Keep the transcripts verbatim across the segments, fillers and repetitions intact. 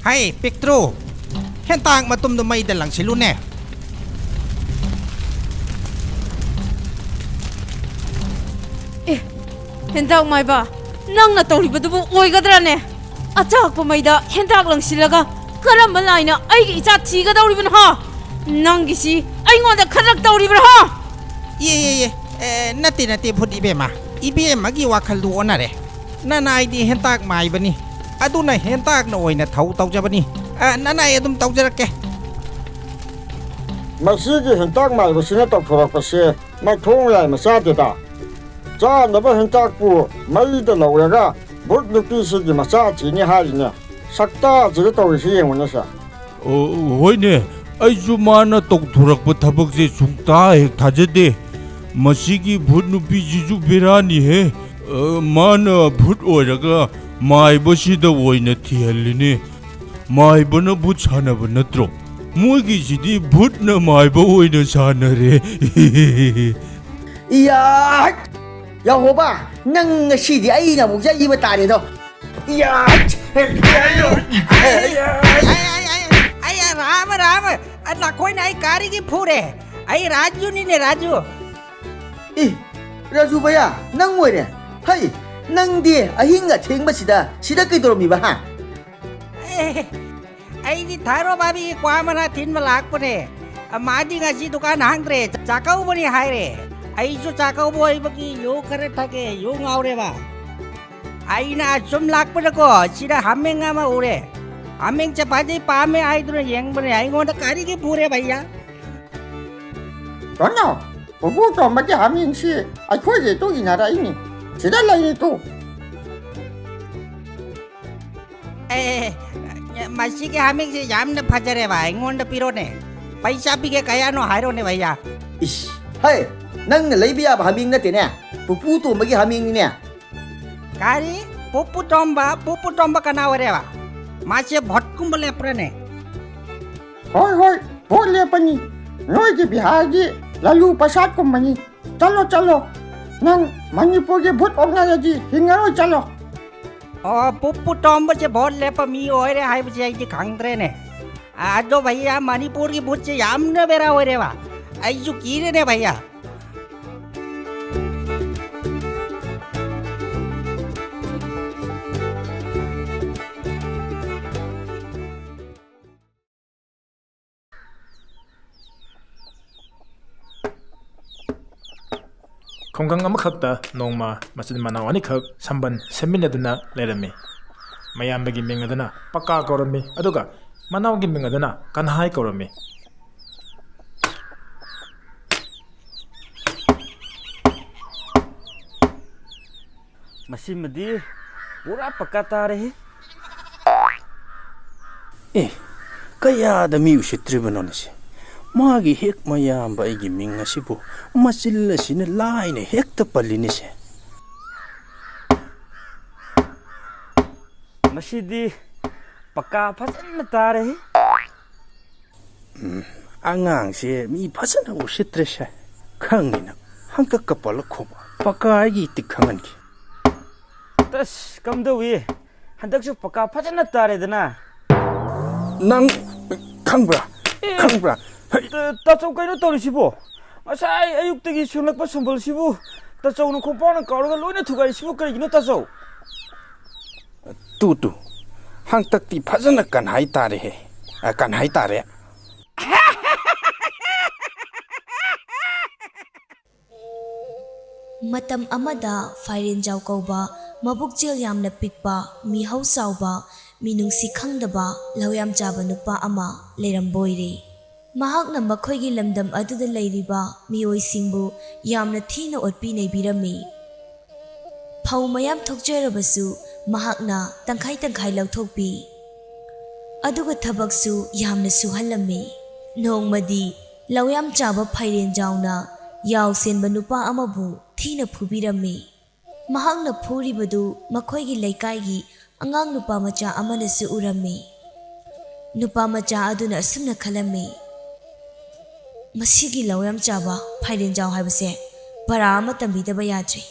ꯍꯩ, ꯄꯤꯛꯇ꯭ꯔꯨ, ꯍꯦꯟꯇꯥꯛ ꯃꯇꯨꯝꯗꯨ ꯃꯩꯗ ꯂꯪꯁꯤꯜꯂꯨꯅꯦ꯫ ꯑꯦ, ꯍꯦꯟꯇꯥꯛ ꯃꯥꯏꯕ, ꯅꯪꯅ ꯇꯧꯔꯤꯕꯗꯨꯕꯨ ꯑꯣꯏꯒꯗ꯭ꯔꯥꯅꯦ? ꯑꯆꯥꯛꯄ ꯃꯩꯗ ꯍꯦꯟꯇꯥꯛ ꯂꯪꯁꯤꯜꯂꯒ ꯀꯔꯝꯕ ꯂꯥꯏꯅ ꯑꯩꯒꯤ ꯏꯆꯥ ꯊꯤꯒꯗꯧꯔꯤꯕꯅꯣ, ꯍꯥ? ꯅꯪꯒꯤꯁꯤ ꯑꯩꯉꯣꯟꯗ ꯈꯗ꯭ꯔꯛ ꯇꯧꯔꯤꯕ꯭ꯔꯥ, ꯍꯥ? ꯌꯦ, ꯌꯦ, ꯌꯦ꯫ ꯑꯦ, ꯅꯠꯇꯦ, ꯅꯠꯇꯦ, ꯚꯨꯠ ꯏꯕꯦꯝꯃ꯫ ꯏꯕꯦꯝꯃꯒꯤ ꯋꯥꯈꯜꯗꯨ ꯑꯣꯟꯅꯔꯦ꯫ ꯅꯅꯥꯏꯗꯤ ꯍꯦꯟꯇꯥꯛ ꯃꯥꯏꯕꯅꯤ꯫ ꯑꯗꯨꯅ ꯍꯦꯟꯇꯥꯛꯅ ꯑꯣꯏꯅ ꯊꯧ ꯇꯧꯖꯕꯅꯤ꯫ ꯑ, ꯅꯅꯥꯏ ꯑꯗꯨꯝ ꯇꯧꯖꯔꯛꯀꯦ꯫ ꯃꯁꯤꯒꯤ ꯍꯦꯟꯇꯥꯛ ꯃꯥꯏꯕꯁꯤꯅ ꯇꯧꯊꯣꯔꯛꯄꯁꯦ ꯃꯊꯣꯡ ꯌꯥꯏ ꯃꯆꯥꯗꯦꯗ꯫ ꯆꯥꯅꯕ ꯍꯦꯟꯇꯥꯛꯄꯨ ꯃꯩꯗ ꯂꯧꯔꯒ ꯚꯨꯠ ꯅꯨꯄꯤꯁꯤꯒꯤ ꯃꯆꯥ ꯊꯤꯅꯤ ꯍꯥꯏꯔꯤꯅꯦ꯫ ꯁꯛꯇꯥꯁꯤꯒ ꯇꯧꯔꯤꯁꯤ ꯌꯦꯡꯉꯨꯅꯦ ꯁꯦ꯫ ꯑꯣ, ꯍꯣꯏꯅꯦ, ꯑꯩꯁꯨ ꯃꯥꯅ ꯇꯧꯊꯣꯔꯛꯄ ꯊꯕꯛꯁꯦ ꯁꯨꯡꯇꯥ ꯍꯦꯛ ꯊꯥꯖꯗꯦ꯫ ꯃꯁꯤꯒꯤ ꯚꯨꯠ ꯅꯨꯄꯤꯁꯤꯁꯨ ꯕꯦꯔꯥꯅꯤꯍꯦ꯫ ꯑ, ꯃꯥꯅ ꯚꯨꯠ ꯑꯣꯏꯔꯒ ꯃꯥꯏꯕꯁꯤꯗ ꯑꯣꯏꯅ ꯊꯤꯍꯜꯂꯤꯅꯦ꯫ ꯃꯥꯏꯕꯅ ꯚꯨꯠ ꯁꯥꯟꯅꯕ ꯅꯠꯇ꯭ꯔꯣ? ꯃꯣꯏꯒꯤꯁꯤꯗꯤ ꯚꯨꯠꯅ ꯃꯥꯏꯕ ꯑꯣꯏꯅ ꯁꯥꯟꯅꯔꯦ꯫ ꯏꯌꯥ! ꯌꯥꯍꯣꯕ, ꯅꯪ ꯉꯁꯤꯗꯤ ꯑꯩꯅ ꯑꯃꯨꯛ ꯌꯩꯕ ꯇꯥꯔꯦꯗꯣ꯫ ꯏꯌꯥ! ꯑꯩ, ꯑꯩ, ꯑꯩ, ꯑꯩ, ꯑꯩ, ꯔꯥꯃ, ꯔꯥꯃ, ꯑ, ꯅꯈꯣꯏꯅ ꯑꯩ ꯀꯥꯔꯤꯒꯤ ꯐꯨꯔꯦ꯫ ꯑꯩ ꯔꯥꯖꯨꯅꯤꯅꯦ, ꯔꯥꯖꯨ꯫ ꯑꯦ, ꯔꯥꯖꯨ ꯚꯩꯌꯥ, ꯅꯪ ꯑꯣꯏꯔꯦ? ꯍꯩ, ꯅꯪꯗꯤ ꯑꯍꯤꯡ ꯑꯊꯦꯡꯕꯁꯤꯗ ꯁꯤꯗ ꯀꯩꯗꯧꯔꯝꯃꯤꯕ, ꯍꯥ? ꯑꯦ, ꯑꯩꯗꯤ ꯊꯥꯏꯔꯣ ꯚꯥꯕꯤꯒꯤ ꯀ꯭ꯋꯥ ꯃꯅꯥ ꯊꯤꯟꯕ ꯂꯥꯛꯄꯅꯦ꯫ ꯑ, ꯃꯥꯗꯤ ꯉꯁꯤ ꯗꯨꯀꯥꯟ ꯍꯥꯡꯗ꯭ꯔꯦ, ꯆꯥꯛꯀꯧꯕꯅꯤ ꯍꯥꯏꯔꯦ꯫ ꯑꯩꯁꯨ ꯆꯥꯛꯀꯧꯕ ꯑꯣꯏꯕꯒꯤ ꯌꯨ ꯈꯔ ꯊꯛꯀꯦ, ꯌꯨ ꯉꯥꯎꯔꯦꯕ꯫ ꯑꯩꯅ ꯑꯁꯨꯝ ꯂꯥꯛꯄꯗꯀꯣ, ꯁꯤꯗ ꯍꯥꯃꯦꯡ ꯑꯃ ꯎꯔꯦ꯫ ꯍꯥꯃꯦꯡꯁꯦ ꯐꯖꯩ ꯄꯥꯝꯃꯦ ꯍꯥꯏꯗꯨꯅ ꯌꯦꯡꯕꯅꯦ, ꯑꯩꯉꯣꯟꯗ ꯀꯔꯤꯒꯤ ꯐꯨꯔꯦ ꯚꯩꯌꯥ? ꯀꯩꯅꯣ, ꯄꯨꯄꯨ ꯇꯣꯝꯕꯒꯤ ꯍꯥꯃꯦꯡꯁꯤ ꯑꯩꯈꯣꯏꯒꯤ ꯏꯇꯨ ꯏꯟꯅꯔꯛꯏꯅꯤ꯫ ꯁꯤꯗ ꯂꯩꯔꯦ ꯏꯇꯨ꯫ ꯑꯦ, ꯃꯁꯤꯒꯤ ꯍꯥꯃꯦꯡꯁꯦ ꯌꯥꯝꯅ ꯐꯖꯔꯦꯕ, ꯑꯩꯉꯣꯟꯗ ꯄꯤꯔꯣꯅꯦ꯫ ꯄꯩꯁꯥ ꯄꯤꯒꯦ, ꯀꯌꯥꯅꯣ ꯍꯥꯏꯔꯣꯅꯦ ꯚꯩꯌꯥ꯫ ꯏꯁ, ꯍꯩ, ꯅꯪꯅ ꯂꯩꯕ ꯌꯥꯕ ꯍꯥꯃꯦꯡ ꯅꯠꯇꯦꯅꯦ, ꯄꯨꯄꯨ ꯇꯣꯝꯕꯒꯤ ꯍꯥꯃꯦꯡꯅꯤꯅꯦ꯫ ꯀꯔꯤ? ꯄꯨꯄꯨ ꯇꯣꯝꯕ? ꯄꯨꯄꯨ ꯇꯣꯝꯕ ꯀꯅꯥ ꯑꯣꯏꯔꯦꯕ? ꯃꯥꯁꯦ ꯚꯣꯠꯀꯨꯝꯕ ꯂꯦꯞꯄ꯭ꯔꯅꯦ? ꯍꯣꯏ, ꯍꯣꯏ, ꯚꯣꯠ ꯂꯦꯞꯄꯅꯤ꯫ ꯅꯣꯏꯒꯤ ꯕꯤꯍꯥꯔꯒꯤ ꯂꯥꯂꯨ ꯄ꯭ꯔꯁꯥꯗꯀꯨꯝꯕꯅꯤ꯫ ꯆꯠꯂꯣ, ꯆꯠꯂꯣ꯫ ꯅꯪ ꯃꯅꯤꯄꯨꯔꯒꯤ ꯚꯣꯠ ꯑꯣꯛꯅꯔꯗꯤ ꯍꯤꯡꯉꯔꯣꯏ, ꯆꯠꯂꯣ꯫ ꯑꯣ, ꯄꯨꯄꯨ ꯇꯣꯝꯕꯁꯦ ꯚꯣꯠ ꯂꯦꯞꯄ ꯃꯤ ꯑꯣꯏꯔꯦ ꯍꯥꯏꯕꯁꯦ ꯑꯩꯗꯤ ꯈꯪꯗ꯭ꯔꯦꯅꯦ꯫ ꯑꯗꯣ ꯚꯩꯌꯥ, ꯃꯅꯤꯄꯨꯔꯒꯤ ꯚꯣꯠꯁꯦ ꯌꯥꯝꯅ ꯕꯦꯔꯥ ꯑꯣꯏꯔꯦꯕ꯫ ꯑꯩꯁꯨ ꯀꯤꯔꯦꯅꯦ ꯚꯩꯌꯥ꯫ ꯈꯨꯡꯒꯪ ꯑꯃꯈꯛꯇ ꯅꯣꯡꯃ ꯃꯆꯤꯟ ꯃꯅꯥꯎ ꯑꯅꯤꯈꯛ ꯁꯝꯕꯟ ꯁꯦꯝꯃꯤꯟꯅꯗꯨꯅ ꯂꯩꯔꯝꯃꯤ꯫ ꯃꯌꯥꯝꯕꯒꯤ ꯃꯤꯡ ꯑꯗꯨꯅ ꯄꯀꯥ ꯀꯧꯔꯝꯃꯤ, ꯑꯗꯨꯒ ꯃꯅꯥꯎꯒꯤ ꯃꯤꯡ ꯑꯗꯨꯅ ꯀꯟꯍꯥꯏ ꯀꯧꯔꯝꯃꯤ꯫ ꯃꯁꯤꯃꯗꯤ ꯄꯨꯔꯥ ꯄꯀꯥ ꯇꯥꯔꯦꯍꯦ꯫ ꯑꯦ, ꯀꯌꯥꯗ ꯃꯤ ꯎꯁꯤꯠꯇ꯭ꯔꯤꯕꯅꯣꯅꯦ ꯁꯤ? ꯃꯥꯒꯤ ꯍꯦꯛ ꯃꯌꯥꯝꯕ ꯑꯩꯒꯤ ꯃꯤꯡ ꯑꯁꯤꯕꯨ ꯃꯆꯤꯜ ꯑꯁꯤꯅ ꯂꯥꯏꯅ ꯍꯦꯛꯇ ꯄꯜꯂꯤꯅꯦ ꯁꯦ꯫ ꯃꯁꯤꯗꯤ ꯄꯀꯥ ꯐꯖꯅ ꯇꯥꯔꯦꯍꯦ꯫ ꯎꯝ, ꯑꯉꯥꯡꯁꯦ ꯃꯤ ꯐꯖꯅ ꯎꯁꯤꯠꯇ꯭ꯔꯦ ꯁꯦ꯫ ꯈꯪꯅꯤ ꯅꯪ꯫ ꯍꯪꯀꯛꯀ ꯄꯜꯂꯛꯈꯣꯕ꯫ ꯄꯀꯥ ꯑꯩꯒꯤ ꯏꯇꯤꯛ ꯈꯪꯍꯟꯈꯤ꯫ ꯇꯁ, ꯀꯝꯗꯧꯏ? ꯍꯟꯗꯛꯁꯨ ꯄꯀꯥ ꯐꯖꯅ ꯇꯥꯔꯦꯗꯅ꯫ ꯅꯪ ꯈꯪꯕ꯭ꯔꯥ? ꯑꯦ, ꯈꯪꯕ꯭ꯔꯥ? ꯍꯩ! ꯇ-, ꯇꯥꯆꯧ, ꯀꯩꯅꯣ ꯇꯧꯔꯤꯁꯤꯕꯣ? ꯉꯁꯥꯏ ꯑꯌꯨꯛꯇꯒꯤ ꯁꯦꯡꯂꯛꯄ ꯁꯝꯕꯜꯁꯤꯕꯨ ꯇꯥꯆꯧꯅ ꯈꯣꯡꯄꯥꯛꯅ ꯀꯥꯎꯔꯒ ꯂꯣꯏꯅ ꯊꯨꯒꯥꯏꯔꯤꯁꯤꯕꯨ ꯀꯔꯤꯒꯤꯅꯣ, ꯇꯥꯆꯧ? Two, two. ꯍꯟꯇꯛꯇꯤ ꯐꯖꯅ ꯀꯟꯍꯥꯏ ꯇꯥꯔꯦꯍꯦ꯫ ꯑ, ꯀꯟꯍꯥꯏ ꯇꯥꯔꯦ꯫ ꯃꯇꯝ ꯑꯃꯗ ꯐꯥꯏꯔꯦꯟꯖꯥꯎ ꯀꯧꯕ ꯃꯕꯨꯛꯆꯦꯜ ꯌꯥꯝꯅ ꯄꯤꯛꯄ, ꯃꯤꯍꯧ ꯆꯥꯎꯕ, ꯃꯤꯅꯨꯡꯁꯤ ꯈꯪꯗꯕ, ꯂꯧꯌꯥꯝ ꯆꯥꯕ ꯅꯨꯄꯥ ꯑꯃ ꯂꯩꯔꯝꯕ ꯑꯣꯏꯔꯦ꯫ ꯃꯍꯥꯛꯅ ꯃꯈꯣꯏꯒꯤ ꯂꯝꯗꯝ ꯑꯗꯨꯗ ꯂꯩꯔꯤꯕ ꯃꯤꯑꯣꯏꯁꯤꯡꯕꯨ ꯌꯥꯝꯅ ꯊꯤꯅ ꯑꯣꯠꯄꯤ ꯅꯩꯕꯤꯔꯝꯃꯤ꯫ ꯐꯧ ꯃꯌꯥꯝ ꯊꯣꯛꯆꯔꯕꯁꯨ ꯃꯍꯥꯛꯅ ꯇꯪꯈꯥꯏ ꯇꯪꯈꯥꯏ ꯂꯧꯊꯣꯛꯄꯤ꯫ ꯑꯗꯨꯒ ꯊꯕꯛꯁꯨ ꯌꯥꯝꯅ ꯁꯨꯍꯜꯂꯝꯃꯤ꯫ ꯅꯣꯡꯃꯗꯤ ꯂꯧꯌꯥꯝ ꯆꯥꯕ ꯐꯥꯏꯔꯦꯟꯖꯥꯎꯅ ꯌꯥꯎ ꯁꯦꯟꯕ ꯅꯨꯄꯥ ꯑꯃꯕꯨ ꯊꯤꯅ ꯐꯨꯕꯤꯔꯝꯃꯤ꯫ ꯃꯍꯥꯛꯅ ꯐꯨꯔꯤꯕꯗꯨ ꯃꯈꯣꯏꯒꯤ ꯂꯩꯀꯥꯏꯒꯤ ꯑꯉꯥꯡ ꯅꯨꯄꯥ ꯃꯆꯥ ꯑꯃꯅꯁꯨ ꯎꯔꯝꯃꯤ꯫ ꯅꯨꯄꯥ ꯃꯆꯥ ꯑꯗꯨꯅ ꯑꯁꯨꯝꯅ ꯈꯜꯂꯝꯃꯤ, "ꯃꯁꯤꯒꯤ ꯂꯧꯌꯥꯝ ꯆꯥꯕ ꯐꯥꯏꯔꯦꯟꯖꯥꯎ ꯍꯥꯏꯕꯁꯦ ꯄꯔꯥ ꯑꯃ ꯇꯝꯕꯤꯗꯕ ꯌꯥꯗ꯭ꯔꯦ꯫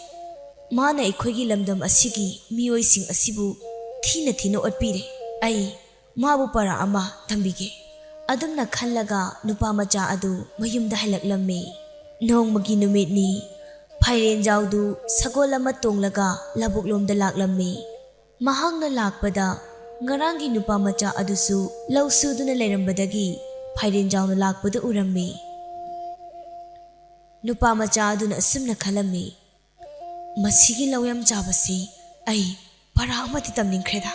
ꯃꯥꯅ ꯑꯩꯈꯣꯏꯒꯤ ꯂꯝꯗꯝ ꯑꯁꯤꯒꯤ ꯃꯤꯑꯣꯏꯁꯤꯡ ꯑꯁꯤꯕꯨ ꯊꯤꯅ ꯊꯤꯅ ꯑꯣꯠꯄꯤꯔꯦ꯫ ꯑꯩ ꯃꯥꯕꯨ ꯄꯔꯥ ꯑꯃ ꯇꯝꯕꯤꯒꯦ꯫" ꯑꯗꯨꯝꯅ ꯈꯜꯂꯒ ꯅꯨꯄꯥ ꯃꯆꯥ ꯑꯗꯨ ꯃꯌꯨꯝꯗ ꯍꯜꯂꯛꯂꯝꯃꯤ꯫ ꯅꯣꯡꯃꯒꯤ ꯅꯨꯃꯤꯠꯅꯤ꯫ ꯐꯥꯏꯔꯦꯟꯖꯥꯎꯗꯨ ꯁꯒꯣꯜ ꯑꯃ ꯇꯣꯡꯂꯒ ꯂꯧꯕꯨꯛꯂꯣꯝꯗ ꯂꯥꯛꯂꯝꯃꯤ꯫ ꯃꯍꯥꯛꯅ ꯂꯥꯛꯄꯗ ꯉꯔꯥꯡꯒꯤ ꯅꯨꯄꯥ ꯃꯆꯥ ꯑꯗꯨꯁꯨ ꯂꯧ ꯁꯨꯗꯨꯅ ꯂꯩꯔꯝꯕꯗꯒꯤ ꯐꯥꯏꯔꯦꯟꯖꯥꯎꯅ ꯂꯥꯛꯄꯗꯨ ꯎꯔꯝꯃꯤ꯫ ꯅꯨꯄꯥ ꯃꯆꯥ ꯑꯗꯨꯅ ꯑꯁꯨꯝꯅ ꯈꯜꯂꯝꯃꯤ, "ꯃꯁꯤꯒꯤ ꯂꯧ ꯌꯥꯝ ꯆꯥꯕꯁꯤ ꯑꯩ ꯄꯔꯥ ꯑꯃꯗꯤ ꯇꯝꯅꯤꯡꯈ꯭ꯔꯦꯗ꯫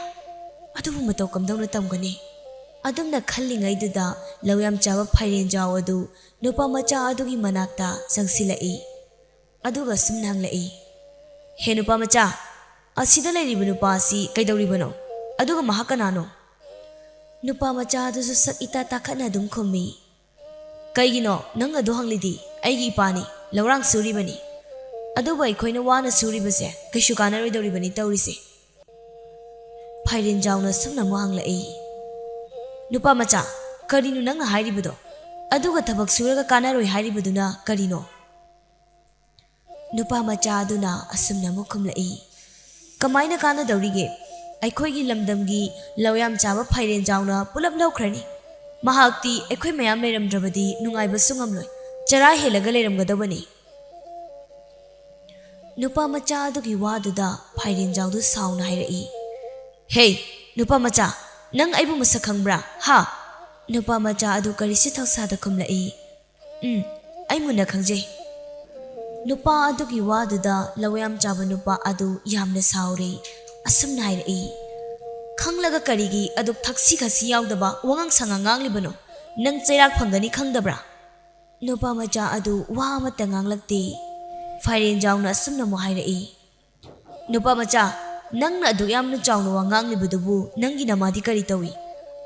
ꯑꯗꯨꯕꯨ ꯃꯇꯧ ꯀꯝꯗꯧꯅ ꯇꯝꯒꯅꯤ?" ꯑꯗꯨꯝꯅ ꯈꯜꯂꯤꯉꯩꯗꯨꯗ ꯂꯧ ꯌꯥꯝ ꯆꯥꯕ ꯐꯥꯏꯔꯦꯟꯖꯥꯎ ꯑꯗꯨ ꯅꯨꯄꯥ ꯃꯆꯥ ꯑꯗꯨꯒꯤ ꯃꯅꯥꯛꯇ ꯆꯪꯁꯤꯜꯂꯛꯏ꯫ ꯑꯗꯨꯒ ꯑꯁꯨꯝꯅ ꯍꯪꯂꯛꯏ, "ꯍꯦ ꯅꯨꯄꯥ ꯃꯆꯥ, ꯑꯁꯤꯗ ꯂꯩꯔꯤꯕ ꯅꯨꯄꯥ ꯑꯁꯤ ꯀꯩꯗꯧꯔꯤꯕꯅꯣ? ꯑꯗꯨꯒ ꯃꯍꯥꯛ ꯀꯅꯥꯅꯣ?" ꯅꯨꯄꯥ ꯃꯆꯥ ꯑꯗꯨꯁꯨ ꯁꯛ ꯏꯇꯥ ꯇꯥꯈꯠꯅ ꯑꯗꯨꯝ ꯈꯨꯝꯃꯤ꯫ "ꯀꯩꯒꯤꯅꯣ ꯅꯪ ꯑꯗꯨ ꯍꯪꯂꯤꯗꯤ? ꯑꯩꯒꯤ ꯏꯄꯥꯅꯤ, ꯂꯧꯔꯥꯡ ꯁꯨꯔꯤꯕꯅꯤ꯫ ꯑꯗꯨꯕꯨ ꯑꯩꯈꯣꯏꯅ ꯋꯥꯅ ꯁꯨꯔꯤꯕꯁꯦ ꯀꯩꯁꯨ ꯀꯥꯟꯅꯔꯣꯏꯗꯧꯔꯤꯕꯅꯤ ꯇꯧꯔꯤꯁꯦ꯫" ꯐꯥꯏꯔꯦꯟꯖꯥꯎꯅ ꯁꯨꯝꯅ ꯑꯃꯨꯛ ꯍꯪꯂꯛꯏ, "ꯅꯨꯄꯥ ꯃꯆꯥ, ꯀꯔꯤꯅꯣ ꯅꯪꯅ ꯍꯥꯏꯔꯤꯕꯗꯣ? ꯑꯗꯨꯒ ꯊꯕꯛ ꯁꯨꯔꯒ ꯀꯥꯟꯅꯔꯣꯏ ꯍꯥꯏꯔꯤꯕꯗꯨꯅ ꯀꯔꯤꯅꯣ?" ꯅꯨꯄꯥ ꯃꯆꯥ ꯑꯗꯨꯅ ꯑꯁꯨꯝꯅ ꯑꯃꯨꯛ ꯈꯨꯝꯂꯛꯏ, "ꯀꯃꯥꯏꯅ ꯀꯥꯟꯅꯗꯧꯔꯤꯒꯦ? ꯑꯩꯈꯣꯏꯒꯤ ꯂꯝꯗꯝꯒꯤ ꯂꯧ ꯌꯥꯝ ꯆꯥꯕ ꯐꯥꯏꯔꯦꯟꯖꯥꯎꯅ ꯄꯨꯂꯞ ꯂꯧꯈ꯭ꯔꯅꯤ꯫ ꯃꯍꯥꯛꯇꯤ ꯑꯩꯈꯣꯏ ꯃꯌꯥꯝ ꯂꯩꯔꯝꯗ꯭ꯔꯕꯗꯤ ꯅꯨꯡꯉꯥꯏꯕꯁꯨ ꯉꯝꯂꯣꯏ, ꯆꯔꯥ ꯍꯦꯜꯂꯒ ꯂꯩꯔꯝꯒꯗꯕꯅꯤ꯫" ꯅꯨꯄꯥ ꯃꯆꯥ ꯑꯗꯨꯒꯤ ꯋꯥꯗꯨꯗ ꯐꯥꯏꯔꯦꯟꯖꯥꯎꯗꯨ ꯁꯥꯎꯅ ꯍꯥꯏꯔꯛꯏ, "ꯍꯦ, ꯅꯨꯄꯥ ꯃꯆꯥ, ꯅꯪ ꯑꯩꯕꯨ ꯃꯁꯛ ꯈꯪꯕ꯭ꯔꯥ? ꯍꯥ?" ꯅꯨꯄꯥ ꯃꯆꯥ ꯑꯗꯨ ꯀꯔꯤꯁꯨ ꯊꯧꯁꯥꯗ ꯈꯨꯝꯂꯛꯏ, "ꯎꯝ, ꯑꯩ ꯃꯨꯟꯅ ꯈꯪꯖꯩ꯫" ꯅꯨꯄꯥ ꯑꯗꯨꯒꯤ ꯋꯥꯗꯨꯗ ꯂꯧ ꯌꯥꯝ ꯆꯥꯕ ꯅꯨꯄꯥ ꯑꯗꯨ ꯌꯥꯝꯅ ꯁꯥꯎꯔꯦ꯫ ꯑꯁꯨꯝꯅ ꯍꯥꯏꯔꯛꯏ, "ꯈꯪꯂꯒ ꯀꯔꯤꯒꯤ ꯑꯗꯨꯛ ꯊꯛꯁꯤ ꯈꯥꯁꯤ ꯌꯥꯎꯗꯕ ꯋꯥꯉꯥꯡ ꯁꯉꯥꯡ ꯉꯥꯡꯂꯤꯕꯅꯣ? ꯅꯪ ꯆꯩꯔꯥꯛ ꯐꯪꯒꯅꯤ ꯈꯪꯗꯕ꯭ꯔꯥ?" ꯅꯨꯄꯥ ꯃꯆꯥ ꯑꯗꯨ ꯋꯥ ꯑꯃꯠꯇ ꯉꯥꯡꯂꯛꯇꯦ꯫ ꯐꯥꯏꯔꯦꯟꯖꯥꯎꯅ ꯑꯁꯨꯝꯅ ꯑꯃꯨꯛ ꯍꯥꯏꯔꯛꯏ, "ꯅꯨꯄꯥ ꯃꯆꯥ, ꯅꯪꯅ ꯑꯗꯨꯛ ꯌꯥꯝꯅ ꯆꯥꯎꯅ ꯋꯥ ꯉꯥꯡꯂꯤꯕꯗꯨꯕꯨ ꯅꯪꯒꯤ ꯅꯃꯥꯗꯤ ꯀꯔꯤ ꯇꯧꯏ?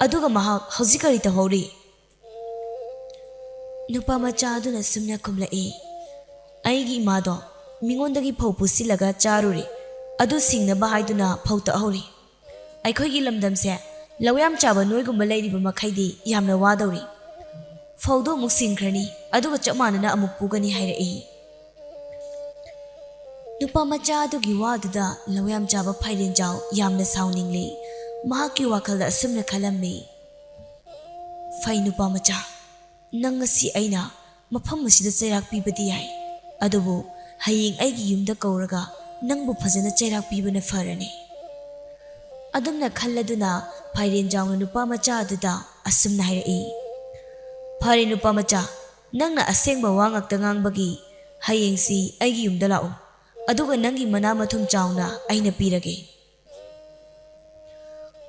ꯑꯗꯨꯒ ꯃꯍꯥꯛ ꯍꯧꯖꯤꯛ ꯀꯔꯤ ꯇꯧꯍꯧꯔꯤ?" ꯅꯨꯄꯥ ꯃꯆꯥ ꯑꯗꯨꯅ ꯁꯨꯝꯅ ꯈꯨꯝꯂꯛꯏ, "ꯑꯩꯒꯤ ꯏꯃꯥꯗꯣ ꯃꯤꯉꯣꯟꯗꯒꯤ ꯐꯧ ꯄꯨꯁꯤꯜꯂꯒ ꯆꯥꯔꯨꯔꯦ, ꯑꯗꯨ ꯁꯤꯡꯅꯕ ꯍꯥꯏꯗꯨꯅ ꯐꯧ ꯇꯛꯍꯧꯔꯤ꯫ ꯑꯩꯈꯣꯏꯒꯤ ꯂꯝꯗꯝꯁꯦ ꯂꯧ ꯌꯥꯝ ꯆꯥꯕ ꯅꯣꯏꯒꯨꯝꯕ ꯂꯩꯔꯤꯕ ꯃꯈꯩꯗꯤ ꯌꯥꯝꯅ ꯋꯥꯗꯧꯔꯤ꯫ ꯐꯧꯗꯣ ꯑꯃꯨꯛ ꯁꯤꯡꯈ꯭ꯔꯅꯤ, ꯑꯗꯨꯒ ꯆꯞ ꯃꯥꯟꯅꯅ ꯑꯃꯨꯛ ꯄꯨꯒꯅꯤ" ꯍꯥꯏꯔꯛꯏ꯫ ꯅꯨꯄꯥ ꯃꯆꯥ ꯑꯗꯨꯒꯤ ꯋꯥꯗꯨꯗ ꯂꯧꯌꯥꯝ ꯆꯥꯕ ꯐꯥꯏꯔꯦꯟꯖꯥꯎ ꯌꯥꯝꯅ ꯁꯥꯎꯅꯤꯡꯂꯤ꯫ ꯃꯍꯥꯛꯀꯤ ꯋꯥꯈꯜꯗ ꯑꯁꯨꯝꯅ ꯈꯜꯂꯝꯃꯤ, "ꯐꯩ ꯅꯨꯄꯥ ꯃꯆꯥ, ꯅꯪ ꯉꯁꯤ ꯑꯩꯅ ꯃꯐꯝ ꯑꯁꯤꯗ ꯆꯩꯔꯥꯛ ꯄꯤꯕꯗꯤ ꯌꯥꯏ, ꯑꯗꯨꯕꯨ ꯍꯌꯦꯡ ꯑꯩꯒꯤ ꯌꯨꯝꯗ ꯀꯧꯔꯒ ꯅꯪꯕꯨ ꯐꯖꯅ ꯆꯩꯔꯥꯛ ꯄꯤꯕꯅ ꯐꯔꯅꯤ"꯫ ꯑꯗꯨꯝꯅ ꯈꯜꯂꯗꯨꯅ ꯐꯥꯏꯔꯦꯟꯖꯥꯎꯅ ꯅꯨꯄꯥ ꯃꯆꯥ ꯑꯗꯨꯗ ꯑꯁꯨꯝꯅ ꯍꯥꯏꯔꯛꯏ, "ꯐꯔꯦ ꯅꯨꯄꯥ ꯃꯆꯥ, ꯅꯪꯅ ꯑꯁꯦꯡꯕ ꯋꯥ ꯉꯥꯛꯇ ꯉꯥꯡꯕꯒꯤ ꯍꯌꯦꯡꯁꯤ ꯑꯩꯒꯤ ꯌꯨꯝꯗ ꯂꯥꯛꯎ, ꯑꯗꯨꯒ ꯅꯪꯒꯤ ꯃꯅꯥ ꯃꯊꯨꯝ ꯆꯥꯎꯅ ꯑꯩꯅ ꯄꯤꯔꯒꯦ"꯫